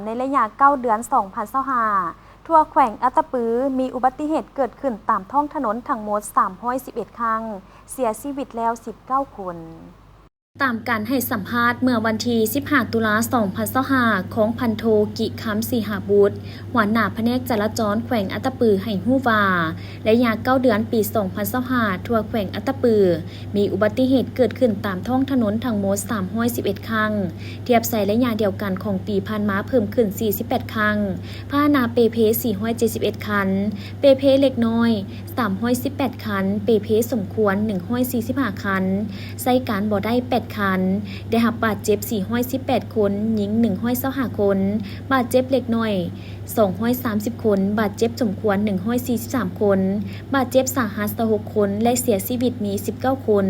ໃນໄລຍະເກົ້າເດືອນສອງພັນຊາວຫ້າ ທົ່ວແຂວງອັດຕະປື ມີອຸບັດຕິເຫດເກີດຂຶ້ນຕາມທ້ອງຖະໜົນທັງໝົດສາມຮ້ອຍສິບເອັດຄັ້ງ, ເສຍຊີວິດແລ້ວສິບເກົ້າຄົນ. ຕາມການໃຫ້ສຳພາດເມື່ອວັນທີສິບຫ້າ ຕຸລາ ສອງພັນຊາວຫ້າ ຂອງພັນໂທ ກິຄຳ ສີຫາບຸດ ຫົວໜ້າພະແນກຈະລາຈອນແຂວງອັດຕະປື ໃຫ້ຮູ້ວ່າ ໄລຍະເກົ້າເດືອນປີສອງພັນຊາວຫ້າ ທົ່ວແຂວງອັດຕະປື ມີອຸບັດຕິເຫດເກີດຂຶ້ນຕາມທ້ອງຖະໜົນທັງໝົດສາມຮ້ອຍສິບເອັດຄັ້ງ, ທຽບໃສ່ໄລຍະດຽວກັນຂອງປີຜ່ານມາເພີ່ມຂຶ້ນສີ່ສິບແປດຄັ້ງ, ພາຫະນະເປເພສີ່ຮ້ອຍເຈັດສິບເອັດຄັນ, ເປເພເລັກນ້ອຍສາມຮ້ອຍສິບແປດຄັນ, ເປເພສົມຄວນໜຶ່ງຮ້ອຍສີ່ສິບຫ້າຄັນ, ໃຊ້ການບໍ່ໄດ້ແປດຄັນ, ໄດ້ຮັບບາດເຈັບສີ່ຮ້ອຍສິບແປດຄົນ, ຍິງໜຶ່ງຮ້ອຍຊາວຫ້າຄົນ, ບາດເຈັບເລັກນ້ອຍ ສອງຮ້ອຍສາມສິບຄົນ, ບາດເຈັບສົມຄວນໜຶ່ງຮ້ອຍສີ່ສິບສາມຄົນ, ບາດເຈັບສາຫັດຊາວຫົກຄົນ ແລະ ເສຍຊີວິດມີສິບເກົ້າຄົນ,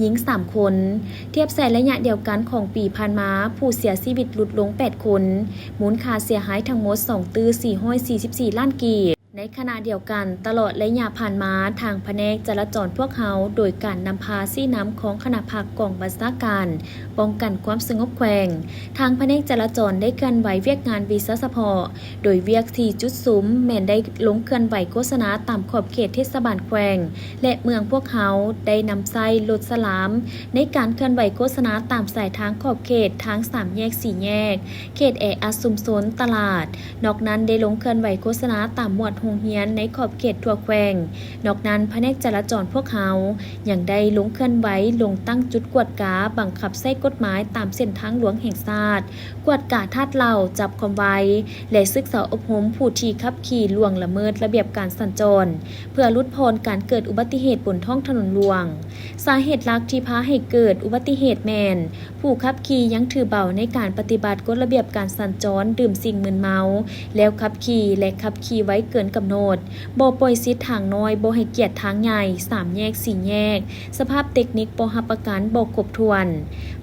ຍິງສາມຄົນ. ທຽບໃສ່ໄລຍະດຽວກັນຂອງປີຜ່ານມາ, ຜູ້ເສຍຊີວິດຫຼຸດລົງແປດຄົນ, ມູນຄ່າເສຍຫາຍທັງໝົດສອງຕື້ສີ່ຮ້ອຍສີ່ສິບສີ່ລ້ານກີບ. ໃນຂະນະດຽວກັນ, ຕະຫຼອດໄລຍະຜ່ານມາ, ທາງພະແນກຈະລາຈອນພວກເຮົາ ໂດຍການນຳພາຊີ້ນຳຂອງຄະນະພັກກອງບັນຊາການ ປ້ອງກັນຄວາມສະຫງົບແຂວງ, ທາງພະແນກຈະລາຈອນໄດ້ເຄື່ອນໄຫວວຽກງານວິຊາສະເພາະ, ໂດຍວຽກທີ່ຈຸດສຸມແມ່ນໄດ້ລົງເຄື່ອນໄຫວໂຄສະນາຕາມຂອບເຂດເທດສະບານແຂວງ ແລະ ເມືອງ. ພວກເຮົາໄດ້ນຳໃຊ້ລົດສະຫຼາມໃນການເຄື່ອນໄຫວໂຄສະນາຕາມສາຍທາງຂອບເຂດ, ທາງສາມແຍກ, ສີ່ແຍກ, ເຂດແອອັດຊຸມຊົນ, ຕະຫຼາດ. ນອກນັ້ນໄດ້ລົງເຄື່ອນໄຫວໂຄສະນາຕາມໝວດໂຮງຮຽນໃນຂອບເຂດທົ່ວແຂວງ. ນອກນັ້ນ, ພະແນກຈະລາຈອນພວກເຮົາຍັງໄດ້ລົງເຄື່ອນໄຫວລົງຕັ້ງຈຸດກວດກາບັງຄັບໃຊ້ກົດໝາຍຕາມເສັ້ນທາງຫຼວງແຫ່ງຊາດ, ກວດກາທາດເຫຼົ້າ, ຈັບຄວາມໄວ ແລະ ສຶກສາອົບຮົມຜູ້ທີ່ຂັບຂີ່ລ່ວງລະເມີດລະບຽບການສັນຈອນ ເພື່ອຫຼຸດຜ່ອນການເກີດອຸບັດຕິເຫດບົນທ້ອງຖະໜົນຫຼວງ. ສາເຫດຫຼັກທີ່ພາໃຫ້ເກີດອຸບັດຕິເຫດແມ່ນ ຜູ້ຂັບຂີ່ຍັງຖືເບົາໃນການປະຕິບັດກົດລະບຽບການສັນຈອນ, ດື່ມສິ່ງມຶນເມົາແລ້ວຂັບຂີ່ ແລະ ຂັບຂີ່ໄວເກີນກຳນົດ, ບໍ່ປ່ອຍສິດທາງນ້ອຍ, ບໍ່ໃຫ້ກຽດທາງໃຫຍ່, ສາມແຍກ, ສີ່ແຍກ, ສະພາບເຕັກນິກບໍ່ຮັບປະກັນ, ບໍ່ຄົບຖ້ວນ.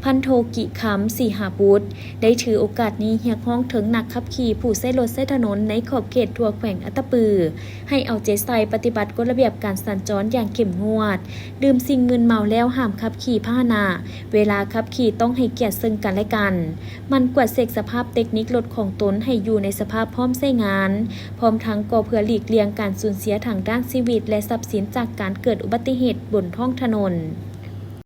ພັນໂທ ກິຄຳ ສີຫາບຸດ ໄດ້ຖືໂອກາດນີ້ຮຽກຮ້ອງເຖິງນັກຂັບຂີ່ຜູ້ໃຊ້ລົດໃຊ້ຖະໜົນໃນຂອບເຂດທົ່ວແຂວງອັດຕະປື ໃຫ້ເອົາໃຈໃສ່ປະຕິບັດກົດລະບຽບການສັນຈອນຢ່າງເຂັ້ມງວດ, ດື່ມສິ່ງມຶນເມົາແລ້ວຫ້າມຂັບຂີ່ພາຫະນະ, ເວລາຂັບຂີ່ຕ້ອງໃຫ້ກຽດເຊິ່ງກັນແລະກັນ, ໝັ່ນກວດເຊັກສະພາບເຕັກນິກລົດຂອງຕົນໃຫ້ຢູ່ໃນສະພາບພ້ອມໃຊ້ງານ, ພ້ອມທັງກໍເພື່ອຫຼີກລ່ຽງການສູນເສຍທາງດ້ານຊີວິດ ແລະ ຊັບສິນຈາກການເກີດອຸບັດຕິເຫດບົນທ້ອງຖະໜົນ.